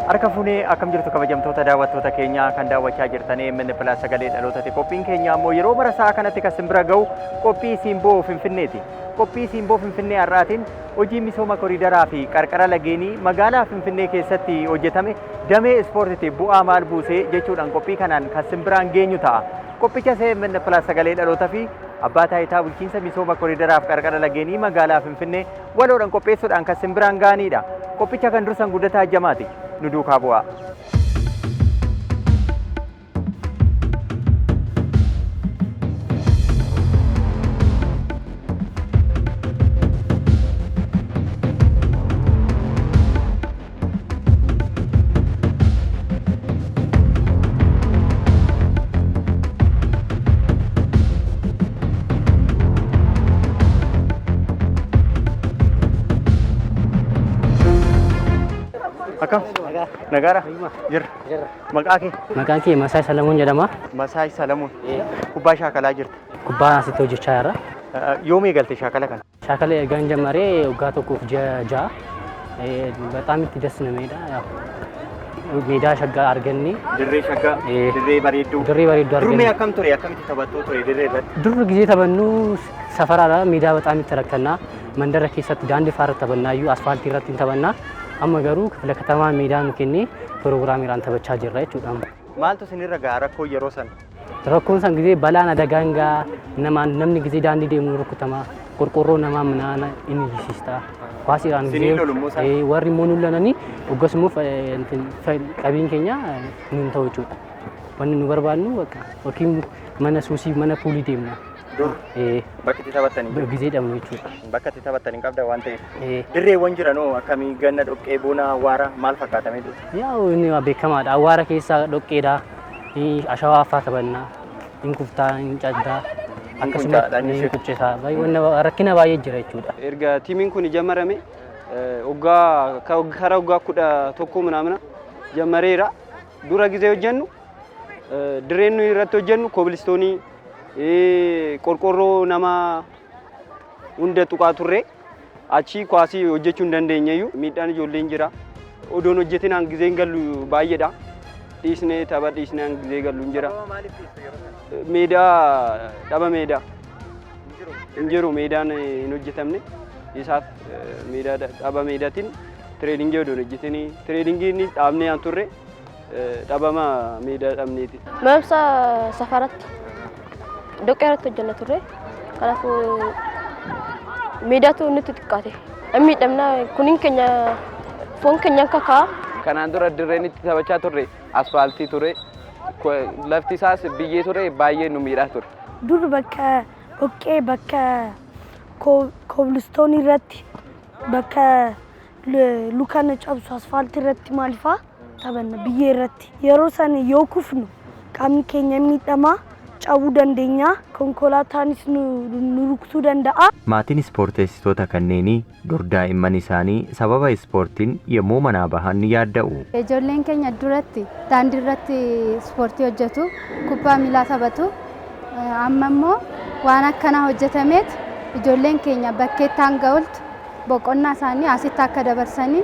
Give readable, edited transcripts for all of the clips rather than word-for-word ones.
Harka fuunee akkam jirtu kabajamtoota daawwattoota keenyaa kan daawwachaa jirtan AMN Plus sagalee dhalootati. Qophiin keenya ammoo yeroo bara sa'a kanatti kan simbira ga'u qophii Simboo Finfinneeti. Qophii Simboo Finfinnee har'aatiin hojii misooma koriidaraa fi qarqara lageenii magaalaa Finfinnee keessatti hojjetame damee ispoortiitiif bu'aa maal buusee jechuudhaan qophii kanaan kan simbiraan geenyu ta'a. Qophicha AMN Plus sagalee dhaloota fi abbaa taayitaa bulchiinsa misooma koriidaraaf qarqara lageenii magaalaa Finfinnee waloodhaan qopheessuudhaan kan simbiraan ga'anidha. Qophicha kan dursan Guddataa Jamaati. Nu duukaa bu'aa. Akkam? Nagaadha? Jirra. Maqaa kee? Maqaan kee Masaay Salamuun jedhama. Masaay Salamuun. Kubbaa shaakalaa jirta. Kubbaa asitti hojjechaa jira. Yoom eegalte shaakala kana? Shaakala ergaan ጀመሬ waggaa tokkoof ji'a 6 በጣም itti ደስ ነው የሚሄዳ ያው ሜዳ shaggaa arganne. Dirree shaggaa, dirree bareedduu. Dirree bareedduu Durmee arganne. akkam ture? Akkamitti taphattoo ture dirree irratti? Dur ጊዜ taphannu safaraadha meedaa በጣም itti rakkannaa mandara keessatti daandii faara taphannaayyuu asfaaltii irratti hin taphannaa amma garuu kifla katamaa meedaa nu kennee piroogiraamiidhaan taphachaa jirra jechuudha. Maaltu isinirra ga'a rakkoo yeroo sana? Rakkoon san ጊዜ balaan adagaan gaa namaan namni ጊዜ daandii deemu rukutama qorqorroo namaa minaan inni jisiista kwaasiidhaan Isiniin lolu immoo isaan? Warri immoo nu lananii oggasummoo qabiin keenya nuun ta'u jechuudha. Wanni nu barbaadnu bakka yookiin mana suusii mana puulii deemna. Dur bakka itti taphattan hin jiru. ጊዜ dhabnu jechuudha. Bakka itti taphattan hin qabda waan ta'eef. Dirreewwan jiranoo akkamii ganna dhoqqee bona awwaara maal fakkaatamee ture? Yaa'u inni beekamaadha. Awwaara keessaa dhoqqeedha. Ashawaa fa'aa taphannaa. Hin kuftaa, hin caddaa. Akkasumas hin quncisa. Rakkina baay'ee jira jechuudha. Erga tiimiin kun ጀመረame waggaa karaa waggaa 11 ምናምን ጀመሬራ. Dura ጊዜ hojjennu dirreen nuyi irratti hojjennu kobilistoonii qorqorroo nama hunda tuqaa turre achi kwaasii hojjechuu hin dandeenyeyyuu miidhaan ijoolleen jira. Odoon hojjetinaan giseen gallu baay'eedha. Dhiisnee tapha dhiisnee gisee gallu hin jira. Meedaa dhaba meedaa hin jiru meedaan hin hojjetamne isaaf meedaa dhaba meedaatiin training odoon hojjetinii trainingiin dhaabnee aan turre dhabama meedaa dhabneeti. Mamsa safaratti dhoqqee irratti hojjenna turre. Kanaafuu meedaatu nutti xiqqaate. Miidhamna kuniin keenya foon keenya kakaa. Kanaan dura dirreen itti taphachaa turre asfaaltii ture. Lafti isaas biyyee ture baay'ee nu miidhaa ture. Dur bakka dhoqqee bakka kobilistoonii irratti bakka luka na cabsu asfaaltii irratti maal fa'aa taphanna biyyee irratti. Yeroo sana yoo kufnu qaamni keenya miidhamaa cabuu dandeenya konkolaataanis nu rukutuu danda'a. Maatiin ispoorteessitoota kanneenii dur daa'imman isaanii sababa ispoortiin yommuu manaa bahan ni yaadda'u. Ijoolleen keenya duratti daandii irratti ispoortii hojjetu, kubbaa miilaa taphatu. Amma immoo waan akkanaa hojjetameet ijoolleen keenya bakkeetti hanga ooltu boqonnaa isaanii asitti akka dabarsanii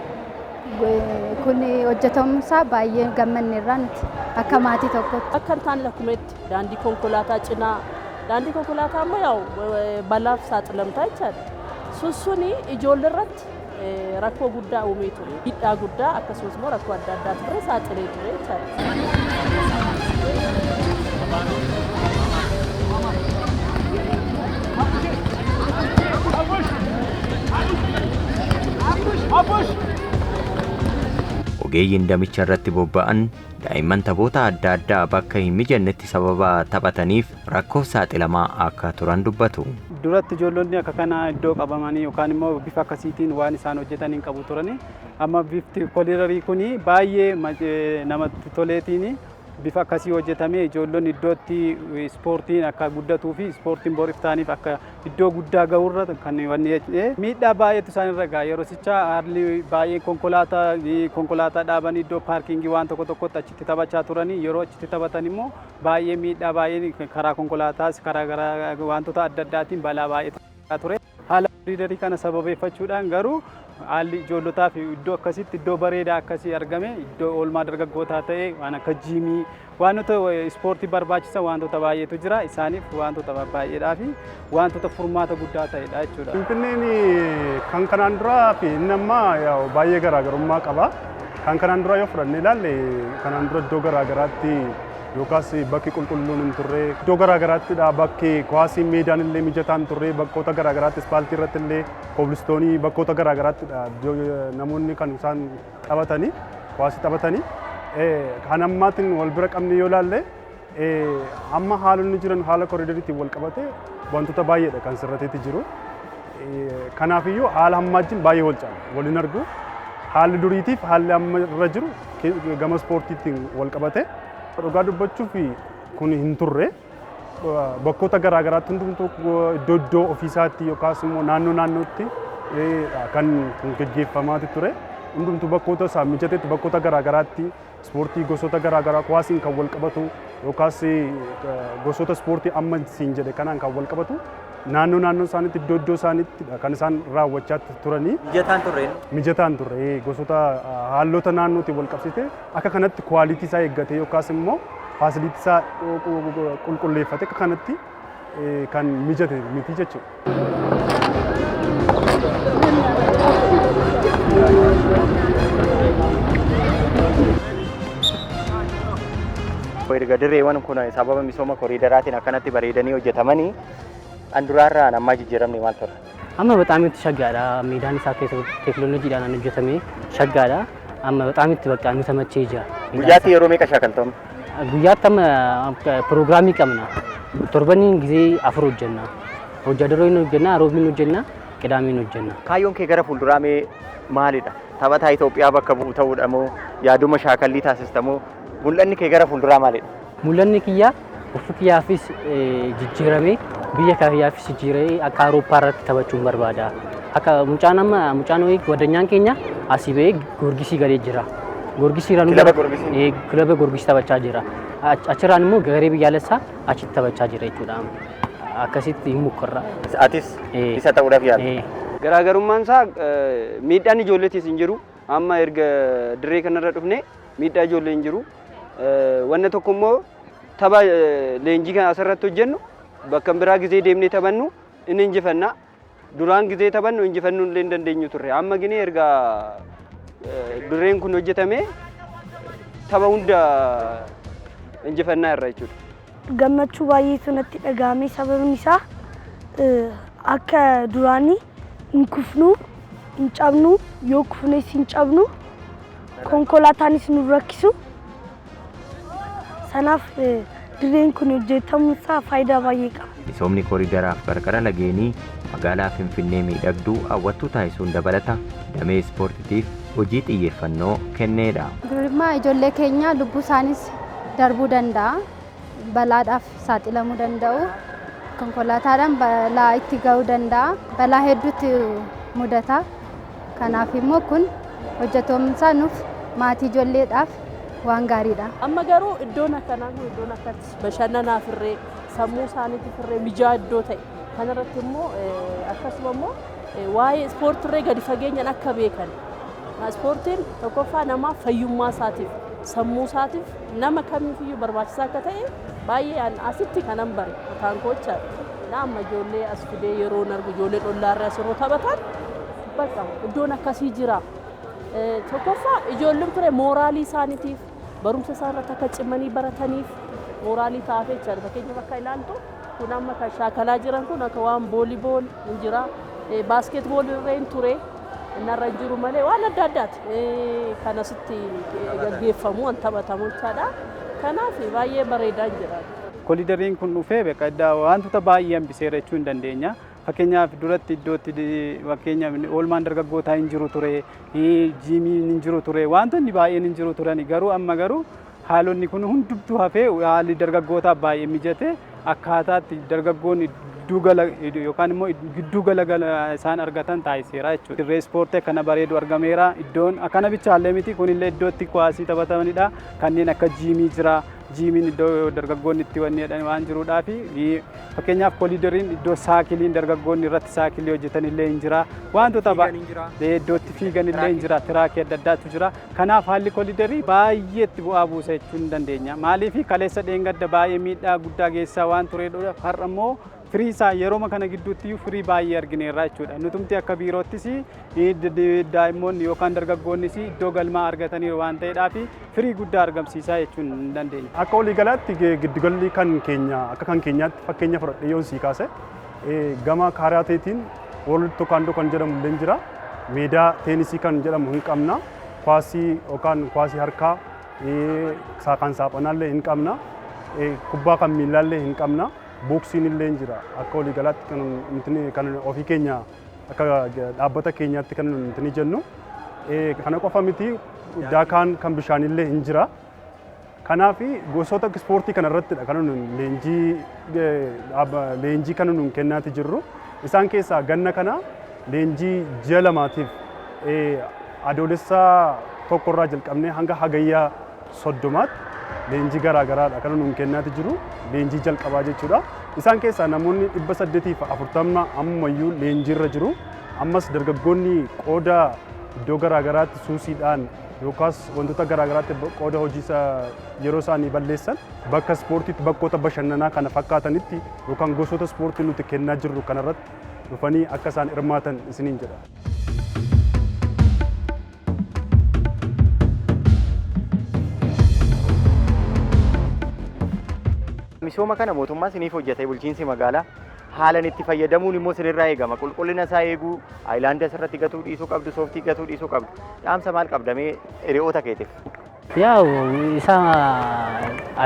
kun hojjetamuunsaa baay'ee gammanneerra nuti akka maatii tokkotti. Akka hin taane lakkumetti daandii konkolaataa cinaa daandii konkolaataa ammoo yaa'u balaaf saaxilamtaa jechaadha. Sun ijoollee irratti rakkoo guddaa uumee ture. Miidhaa guddaa akkasumas immoo rakkoo adda addaa ture saaxilee ture jechaadha. Ogeeyyiin damicha irratti bobba'an daa'imman taphoota adda addaa bakka hin mijannetti sababa taphataniif rakkoof saaxilamaa akka turan dubbatu. Duratti ijoollonni akka kanaa iddoo qabamanii yookaan immoo bifa akkasiitiin waan isaan hojjetan hin qabu turani. Amma bifti koliidarii kun baay'ee namatti toleetiin bifa akkasii hojjetamee ijoollonni iddootti ispoortiin akka guddatuu fi ispoortiin bor iftaaniif akka iddoo guddaa ga'urra kan wanni jedhee miidhaa baay'eetu isaan irra ga'a. Yeroo sicha haalli baay'ee konkolaataa dhaabanii iddoo paarkingii waan tokko tokkotti achitti taphachaa turanii yeroo achitti taphatan immoo baay'ee miidhaa baay'ee karaa konkolaataas karaa gara wantoota adda addaatiin balaa baay'ee ture. Haala koriidarii kana sababeeffachuudhaan garuu Haalli ijoollotaa fi iddoo akkasitti iddoo bareedaa akkasii argame, iddoo oolmaa dargaggootaa ta'e, waan akka jiimii, wantoota ispoortii barbaachisan wantoota baay'eetu jira. Isaaniif wantoota baay'eedhaa fi wantoota furmaata guddaa ta'edha jechuudha. Finfinneen kan kanaan duraa fi inni ammaa baay'ee garaagarummaa qaba. Kan kanaan duraa yoo fudhannee ilaalle, kanaan dura iddoo garaagaraatti yookaas bakki qulqulluun hin turre, iddoo garaagaraattidha bakki kuwaasii meedaan illee mijataa hin turre, bakkoota garaagaraatti ispaaltii irratti illee kobilistoonii bakkoota garaagaraattidha namoonni kan isaan taphatanii kuwaasii taphatanii. Kan ammaatiin wal bira qabne yoo ilaalle, amma haalonni jiran haala koriidariitiin wal qabate wantoota baay'eedha kan sirrateetti jiru. Kanaafiyyuu haala ammaa wajjin baay'ee wal caala, wal hin argu. Haalli duriitiif haalli amma irra jiru gama ispoortiitiin wal qabate dhugaa dubbachuuf kun hin turre. Bakkoota garaagaraatti hundumtuu iddoo iddoo ofiisaatti yookaas immoo naannoo naannootti kan gaggeeffamaati ture. Hundumtuu bakkoota isaa mijatetti bakkoota garaagaraatti ispoortii gosoota garaagaraa kuwaasiin kan wal qabatu yookaas gosoota ispoortii amma siin jedhe kanaan kan wal qabatu naannoo naannoo isaaniitti iddoo iddoo isaaniitti kan isaan raawwachaa turanii. Mijataan turre. Mijataan turre, gosoota haalota naannootiin wal qabsiise akka kanatti quality isaa eeggatee yookaas immoo facility isaa qulqulleeffate akka kanatti kan mijate miti jechuudha. Erga dirreewwan kun sababa misooma koriidaraatiin akkanatti bareedanii hojjetamanii an duraarraan ammaa jijjiiramni maal ture? Amma በጣም itti shaggaadha. Meedaan isaa keessa teekinooloojiidhaan kan hojjetame shaggaadha. Amma በጣም itti bakka nu tamachee jira. Guyyaatti yeroo meeqa shaakaltamu? Guyyaatti amma piroogiraamii qabna. Torbaniin gizee 4 hojjenna. Hojja daroo hin hojjenna, roobiin hojjenna, qidaameen hojjenna. Kaayyoon kee gara fuulduraa mee maalidha? Taphataa Itoophiyaa bakka bu'u ta'uudha moo yaaduma shaakallii taasista moo mul'anni kee gara fuulduraa maalidha? Mul'anni kiyyaa ofii kiyyaafis jijjiiramee biyya kiyyaafis jijjiiramee akka Awurooppaa irratti taphachuun barbaada. Akka mucaan amma mucaan wayii ጓደኛን keenya asii ba'ee Goorgisii galee jira. Goorgisii irraa Kilaba Goorgisii? Kilaba Goorgisii taphachaa jira. Achirraan immoo garee biyyaalessaa achitti taphachaa jira jechuudha. Akkasitti hin mukkarra. Atis isa ta'uudhaaf yaadda? Garaagarummaan isaa miidhaan ijoolleetiis hin jiru. Amma erga dirree kanarra dhufne miidhaa ijoollee hin jiru. Wanna tokko immoo tapha leenjii kana asirratti hojjennu bakka biraa gizee deemnee taphannu inni injifanna. Duraan gizee taphannu injifannuu illee hin dandeenyu turre. Amma gini erga dirreen kun hojjetame tapha hunda injifannaa irra jechuudha. Gammachuu baay'eetu natti dhagahame. Sababni isaa akka duraanii hin kufnu, hin cabnu, yoo kufnes hin cabnu, konkolaataanis nu rakkisu. Sanaaf dirreen kun hojjetamuun isaa faayidaa baay'ee qaba. Misoomni kooriidaraaf qarqara lageenii magaalaa Finfinnee miidhagduu hawwattuu taasisuun dabalata damee ispoortiitiif hojii xiyyeeffannoo kenneedha. Durimmaa ijoollee keenya lubbuu isaanis darbuu danda'a. Balaadhaaf saaxilamuu danda'u. Konkolaataadhaan balaa itti ga'uu danda'a. Balaa hedduutu mudata. Kanaaf immoo kun hojjetamumsaa nuuf maatii ijoolleedhaaf waan gaariidha. Amma garuu iddoon akkanaa kun iddoon akkatti bashannanaaf irree sammuu isaaniitiif irree mijaa iddoo ta'e kanarratti immoo akkasuma immoo waa'ee ispoortii gadi fageenyaan akka beekan. Ispoortiin tokkoffaa namaaf fayyummaa isaatiif sammuu isaatiif nama kamiifiyyuu barbaachisaa akka ta'e baay'ee asitti kanan bare mataan koo jechaadha. Na amma ijoollee as fidee yeroo argu ijoollee dhollaarraa as yeroo taphatan bakka iddoon akkasii jira. Tokkoffaa ijoolleen ture mooraalii isaaniitiif barumsa isaan irratti akka cimanii barataniif mooraalii ta'aaf jechaadha. Fakkeenyaaf akka ilaaltu kun amma kan shaakalaa jiran kun akka waan volleyball hin jira. Basketball irra hin ture. Innarra hin jiru malee waan adda addaati. Kan asitti gaggeeffamu waan taphatamu jechaadha. Kanaaf baay'ee bareedaa jira. Kooliidariin kun dhufee bakka wantoota baay'ee hambiseera jechuu hin dandeenya. Fakkeenyaaf duratti iddootti fakkeenyaaf oolmaan dargaggootaa hin jiru ture, jiimiin hin jiru ture, wantoonni baay'een hin jiru turan. Garuu amma garuu haalonni kun hundumtuu hafee haalli dargaggootaaf baay'ee mijate akkaataatti dargaggoonni giddugala yookaan immoo giddugala isaan argatan taasiseera jechuudha. Dirree ispoortii akkana bareedu argameera. Iddoon akkana bichaallee miti, kunillee iddoo itti kuwaasii taphatamanidha. Kanneen akka jiimii jira. Jiimiin iddoo dargaggoonni itti wanni jedhan waan jiruudhaa fi fakkeenyaaf kooliidariin iddoo saakiliin dargaggoonni irratti saakilii hojjetan illee hin jira. Wantoota iddoo itti fiigan illee hin jira. Tiraakii adda addaatu jira. Kanaaf haalli kooliidarii baay'ee itti bu'aa buusa jechuu hin dandeenya. Maaliif kaleessa dheengadda baay'ee miidhaa guddaa geessisaa waan tureedha. Har'a immoo firii isaa yerooma kana gidduutti iyyuu firii baay'ee argineerra jechuudha. Nutumti akka biiroottis daa'immoonni yookaan dargaggoonnis iddoo galmaa argataniiru waan ta'eedhaaf firii guddaa argamsiisaa jechuun hin dandeenya. Akka waliigalaatti giddugalli kan keenya akka kan keenyaatti fakkeenya fudhadhee yoon sii kaase gama kaaraateetiin World Taekwondo kan jedhamu illee jira. Meedaa teenisii kan jedhamu hin qabna. Kwaasii yookaan kwaasii harkaa kan saaphanaallee hin qabna. Kubbaa kan miilaallee hin qabna. Booksiin illee jira. Akka waliigalaatti kan kan ofii keenya akka dhaabbata keenyaatti kan nuti jennu. Kana qofa miti, daakaan kan bishaanillee hin jira. Kanaaf gosoota ispoortii kana irrattidha kan nuti leenjii kan nuti kennaati jirru. Isaan keessaa ganna kana leenjii ji'a 2tiif Adoolessa 1rraa jalqabnee hanga Hagayyaa 30tti leenjii garaa garaadha kan nuti kennaati jiru. Leenjii jalqabaa jechuudha. Isaan keessaa namoonni 840 ammayyuu leenjiirra jiru. Ammas dargaggoonni qooda iddoo garaa garaatti suusiidhaan yookaas wantoota garaa garaatti qooda hojii yeroo isaanii balleessan bakka ispoortiitti, bakkoota bashannanaa kana fakkaatanitti yookaan gosoota ispoortii nuti kennaa jirru kanarratti dhufanii akka isaan hirmaatan isiniin jedha. Misooma kana mootummaa isiniif hojjetee bulchiinsi magaalaa haalan itti fayyadamuun immoo isinirraa eegama. Qulqullina isaa eeguu, aayilaandii asirratti gatuu dhiisuu qabdu, sooftii gatuu dhiisuu qabdu. Dhaamsa maal qabdamee hiriyoota keetiif? Yaa'u isa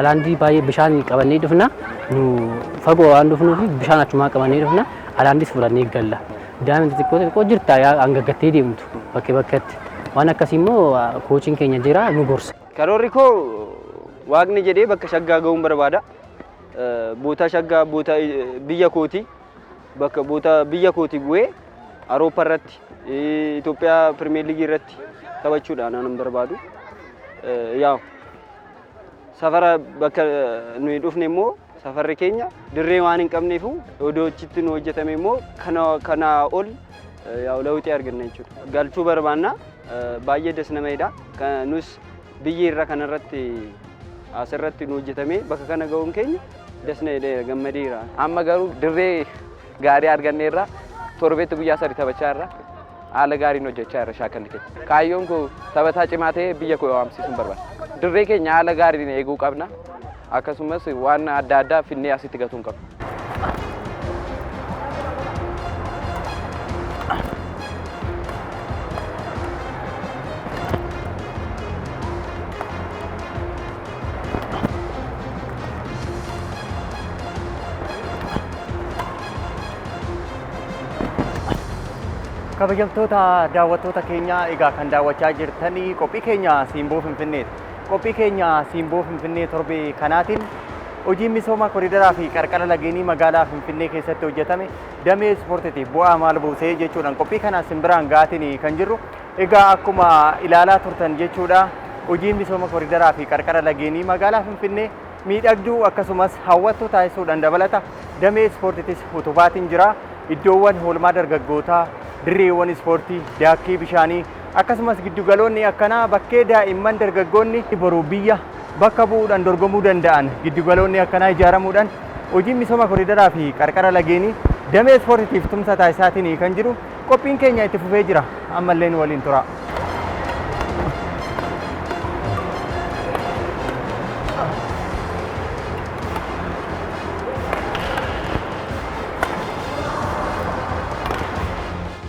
alaandii baay'ee bishaan qabannee dhufna. Nu fagoo waan dhufnuuf bishaan achumaa qabannee dhufna. Alaandiis fudhannee galla. Daa'imni xixiqqoo xixiqqoo jirta hangaggattee deemtu bakkee bakkatti. Waan akkasii immoo koochiin keenya jira, nu gorsa. Karoorri koo Waaqni jedhee bakka shaggaa ga'uun barbaada. Boota shaggaa, boota biyya kooti, bakka boota biyya kooti bu'ee Awurooppaa irratti, Itoophiyaa Pirimeer Liigii irratti taphachuudha naan barbaadu. Yaa'u safara bakka nuyi dhufne immoo safarri keenya dirree waan hin qabneefu odoo achitti nu hojjetame immoo kana ol yaa'u lawuxii arganna jechuudha. Galchuu barbaanna, baay'ee das nama jedha. Nus biyyi irra kanarratti asirratti nu hojjetame bakka kana ga'uun keenya dasna jedheera, gammadeera. Amma garuu dirree gaarii arganneerra, torbeetti guyyaa 3 taphachaa jirra. Haala gaariin hojjechaa jirra shaakalli keenya. Kaayyoon koo taphataa cimaa ta'ee biyya koo waamsisuun barbaada. Dirree keenya haala gaariin eeguu qabna. Akkasumas waan adda addaa finnee asitti gatuu hin qabnu. Kabajamtoota daawwattoota keenyaa, egaa kan daawwachaa jirtanii qophii keenya Simboo Finfinneeti. Qophii keenya Simboo Finfinnee torbee kanaatiin hojiin misooma koriidaraa fi qarqara lageenii magaalaa Finfinnee keessatti hojjetame damee ispoortiitiif bu'aa maal buusee jechuudhaan qophii kana simbiraan ga'aatiin kan jirru. Egaa akkuma ilaalaa turtan jechuudha, hojiin misooma koriidaraa fi qarqara lageenii magaalaa Finfinnee miidhagduu akkasumas hawwattuu taasisuudhaan dabalata damee ispoortiitis utubaatiin jira. Iddoowwan oolmaa dargaggootaa, dirreewwan ispoortii, daakkii bishaanii akkasumas giddugaloonni akkanaa bakkee daa'imman dargaggoonni boruu biyya bakka bu'uudhaan dorgomuu danda'an giddugaloonni akkanaa ijaaramuudhaan hojiin misooma koriidaraa fi qarqara lageenii damee ispoortiitiif tumsa taasisaatiin kan jiru. Qophiin keenya itti fufee jira. Ammallee nu waliin tura.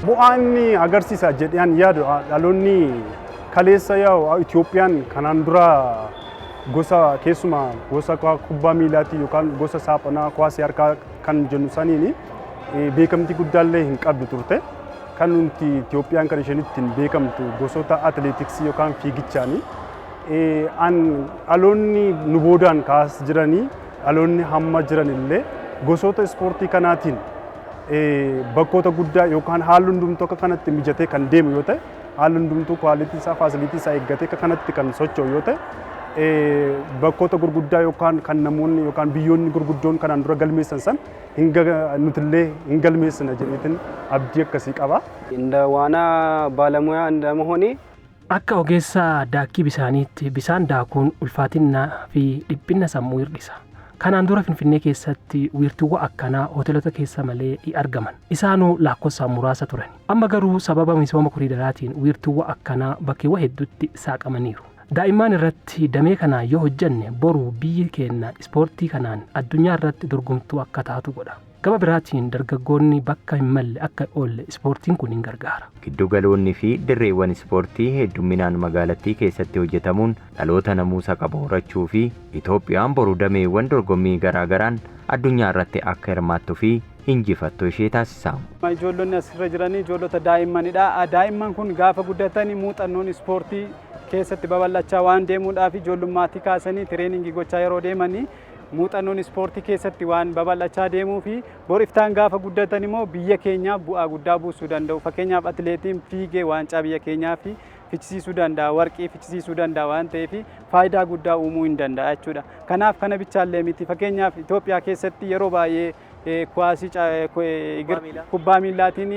Bu'aan inni agarsiisa jedhee yaadu, dhaloonni kaleessa yaa'u Itoophiyaan kanaan dura gosa keessumaa gosa kubbaa miilaatii yookaan gosa saaphanaa kuwaasii harkaa kan jennu saniin beekamtii guddaallee hin qabdu turte. Kan nuti Itoophiyaan kan isheen ittiin beekamtu gosoota atileetiksii yookaan fiigichaani. An dhaloonni nu boodaan kaas jiranii, dhaloonni hamma jiran illee gosoota ispoortii kanaatiin bakkoota guddaa yookaan haalli hundumtuu akka kanatti mijatee kan deemu yoo ta'e, haalli hundumtuu kwaalitii isaa, faasilitii isaa eeggatee akka kanatti kan socho'u yoo ta'e, Bakkoota gurguddaa yookaan kan namoonni yookaan biyyoonni gurguddoon kanaan dura galmeessan san nutillee hin galmeessina jedheetin abdii akkasii qaba. እንደ ዋና ባለሙያ እንደመሆኔ Akka ogeessa daakkii bisaaniitti bisaan daakuun ulfaatinaa fi dhiphina sammuu hir'isa. Kanaan dura Finfinnee keessatti wiirtuuwwan akkanaa hoteelota keessa malee hin argaman. Isaanuu lakkoofsaan muraasa turan. Amma garuu sababa misooma koriidaraatiin wiirtuuwwan akkanaa bakkeewwan hedduutti saaqamaniiru. Daa'imman irratti damee kanaan yoo hojjenne, boru biyyi keenya ispoortii kanaan addunyaa irratti dorgomtuu akka taatu godha. Gama biraatiin dargaggoonni bakka hin malle akka oolle ispoortiin kun hin gargaara. Giddugaloonni fi dirreewwan ispoortii hedduminaan magaalattii keessatti hojjetamuun dhaloota namuusa qabu horachuu fi Itoophiyaan boru dameewwan dorgommii garaagaraan addunyaa irratti akka hirmaattuu fi injifattu ishee taasisa. Ijoollonni asirra jiran ijoollota daa'immanidha. Daa'imman kun gaafa guddatanii muuxannoon ispoortii keessatti babal'achaa waan deemuudhaaf, ijoollummaatti kaasanii training gochaa yeroo deemanii muuxannoon ispoortii keessatti waan babal'achaa deemuu fi bor iftaan gaafa guddatan immoo biyya keenyaaf bu'aa guddaa buusuu danda'u. Fakkeenyaaf, atileetiin fiigee waancaa biyya keenyaa fi fichisiisuu danda'a, warqii fichisiisuu danda'a waan ta'eef faayidaa guddaa uumuu hin danda'a jechuudha. Kanaaf kana bichaallee miti, fakkeenyaaf Itoophiyaa keessatti yeroo baay'ee kuwaasii, kubbaa miillaatiin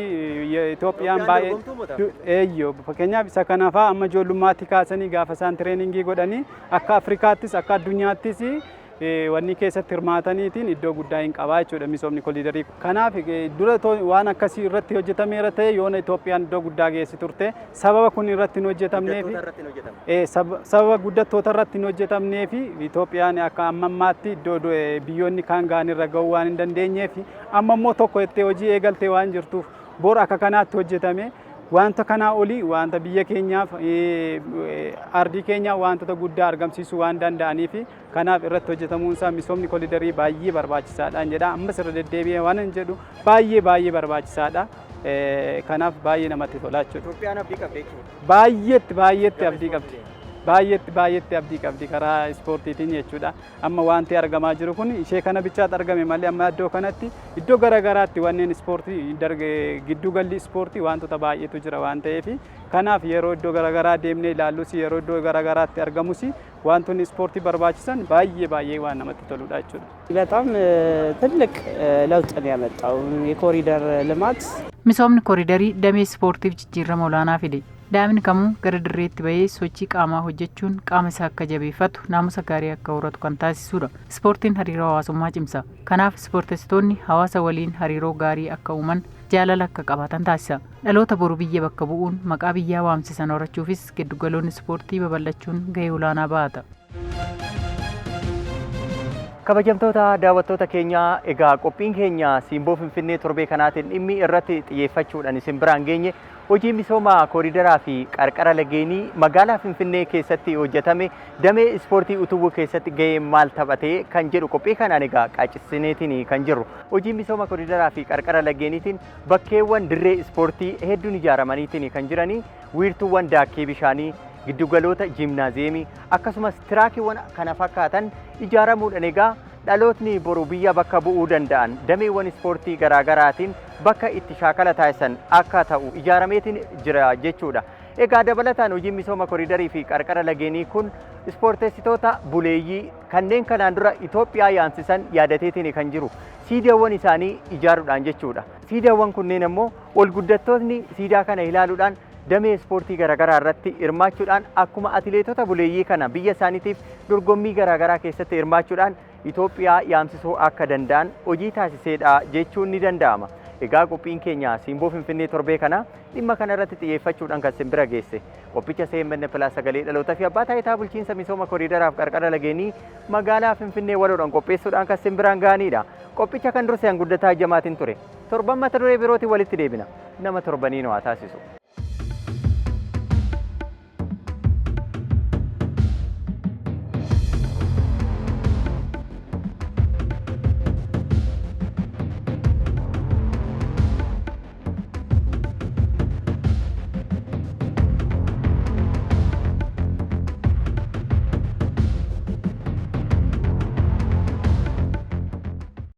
Itoophiyaan baay'ee eeyyo. Fakkeenyaaf, isa kanaafaa amma ijoollummaatti kaasanii gaafa isaan training godhanii akka Afrikaattis akka addunyaattis wanni keessatti hirmaataniitiin iddoo guddaa hin qabaa jechuudha misoomni koliidarii. Kanaaf dura waan akkasii irratti hojjetameera ta'e yoona Itoophiyaan iddoo guddaa geessi turte. Sababa kun irratti hin hojjetamneef, sababa guddattoota irratti hin hojjetamneef, Itoophiyaan akka amma ammaatti iddoo biyyoonni kaan ga'an irra ga'uu waan hin dandeenyeef, amma immoo tokko jettee hojii eegaltee waan jirtuuf, bor akka kanaatti hojjetame wanta kanaa olii wanta biyya keenyaaf, ardii keenyaaf wantoota guddaa argamsiisuu waan danda'aniif, kanaaf irratti hojjetamuun isaa misoomni koliidarii baay'ee barbaachisaadha jedha. Ammas irra deddeebi'ee waan hin jedhu, baay'ee baay'ee barbaachisaadha. Kanaaf baay'ee namatti tola jechuudha. Itoophiyaan abdii qabdi jechuudha. Baay'eetti baay'eetti abdii qabdi. Baay'eetti baay'eetti abdii qabdi karaa ispoortiitiin jechuudha. Amma wanti argamaa jiru kun ishee kana bichaatti argame malee, amma iddoo kanatti iddoo garaagaraatti wanneen ispoortii, giddugalli ispoortii wantoota baay'eetu jira waan ta'eef, kanaaf yeroo iddoo garaagaraa deemnee ilaallus, yeroo iddoo garaagaraatti argamus, wantoonni ispoortii barbaachisan baay'ee baay'ee waan namatti toludha jechuudha. በጣም ትልቅ ለውጥ ነው ያመጣው የኮሪደር ልማት። Misoomni koriidarii damee ispoortiif jijjiirama olaanaa fide. Daa'imni kamuu gara dirreetti bahee sochii qaamaa hojjechuun qaama isaa akka jabeeffatu, naamusa gaarii akka horatu kan taasisudha. Ispoortiin hariiroo hawaasummaa cimsa. Kanaaf ispoortessitoonni hawaasa waliin hariiroo gaarii akka uuman, jaalala akka qabaatan taasisa. Dhaloota boru biyya bakka bu'uun maqaa biyyaa waamsisan horachuufis giddugaloonni ispoortii babal'achuun gahee olaanaa bahata. Kabajamtoota daawwattoota keenyaa, egaa qophiin keenya Simboo Finfinnee torbee kanaatiin dhimmi irratti xiyyeeffachuudhaan isin biraan geenye hojii misooma kooriidaraa fi qarqara lageenii magaalaa Finfinnee keessatti hojjetame damee ispoortii utubuu keessatti gahee maal taphatee kan jedhu qophii kanaan egaa qaacisineetiin kan jirru. Hojii misooma kooriidaraa fi qarqara lageeniitiin bakkeewwan dirree ispoortii hedduun ijaaramaniitiin kan jiranii, wiirtuuwwan daakkee bishaanii, giddugaloota jiimnaaziyeemii, akkasumas tiraakiiwwan kana fakkaatan ijaaramuudhaan egaa dhalootni boru biyya bakka bu'uu danda'an dameewwan ispoortii garaagaraatiin bakka itti shaakala taasisan akka ta'u ijaarameetiin jira jechuudha. Egaa dabalataan hojiin misooma koriidarii fi qarqara lageenii kun ispoorteessitoota buleeyyii kanneen kanaan dura Itoophiyaa yaamsisan yaadateetiin kan jiru siidaawwan isaanii ijaaruudhaan jechuudha. Siidaawwan kunneen immoo ol guddattootni siidaa kana ilaaluudhaan damee ispoortii garaagaraa irratti hirmaachuudhaan akkuma atileetota buleeyyii kana biyya isaaniitiif dorgommii garaagaraa keessatti hirmaachuudhaan Itoophiyaa yaamsisuu akka danda'an hojii taasiseedha jechuun ni danda'ama. Egaa qophiin keenya Simboo Finfinnee torbee kana dhimma kana irratti xiyyeeffachuudhaan kan isin bira geesse. Qophicha CMN Plus, sagalee dhalootaa fi abbaa taayitaa bulchiinsa misooma koriidaraaf qarqara lageenii magaalaa Finfinnee waloodhaan qopheessuudhaan kan isin biraan gahanidha. Qophicha kan dursee Guddataa Jamaatiin ture. Torban mata duree birootiin walitti deebina. Nama torbanii nu haa taasisu.